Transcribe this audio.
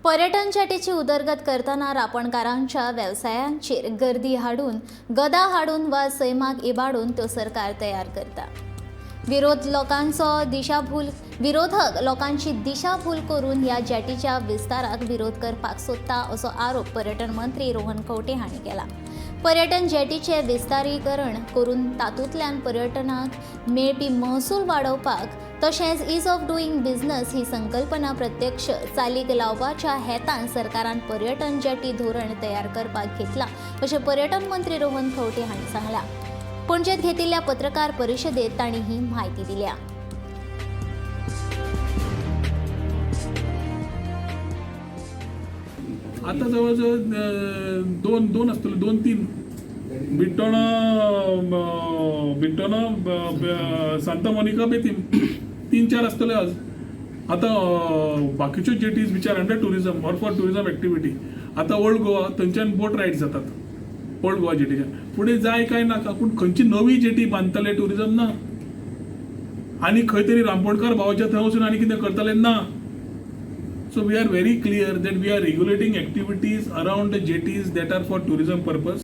पर्यटन जेटीची उदरगत करतना रापणकारांच्या वेवसायांचेर गर्दी हाडून, गदा हाडून वा सैमाक इबाडून त्यो सरकार तयार करता. विरोधक लोकांची दिशाभूल करून ह्या जेटीच्या विस्ताराक विरोध करपाक सोदता, असो आरोप पर्यटन मंत्री रोहन खंवटे हांणी केला. पर्यटन जेटीचे विस्तारीकरण करून तातूंतल्यान पर्यटनाक मेळपी महसूल वाडोवपाक तशेंच is of doing business ही संकल्पना प्रत्यक्ष चालीक लावपाच्या हेतान सरकारान पर्यटन जेटी धोरण तयार करपाक घेतलां, अशें पर्यटन मंत्री रोहन खंवटे हांणी सांगलां. पणजेत घेतिल्ल्या पत्रकार परिशदेत तांणी ही म्हायती दिल्या. आता जवळजवळ दोन दोन आसतले, दोन तीन, बिट्टोणा, बिट्टोणा, सांता मोनिका, बेतीम, तीन चार आसतले आज. आतां बाकीच्यो jetties which are under tourism or for tourism activity, आतां ओल्ड गोवा, थंयच्यान बोट रायड जातात ओल्ड गोवा जेटीच्यान. फुडें जाय काय नाका, पूण खंयची नवी जेटी बांदतले ट्युरिजम ना आनी खंय तरी रांपोणकार भावाच्या थंय वचून आनी कितें करतले ना. So we are very clear that we are regulating activities around the jetties that are for tourism purpose.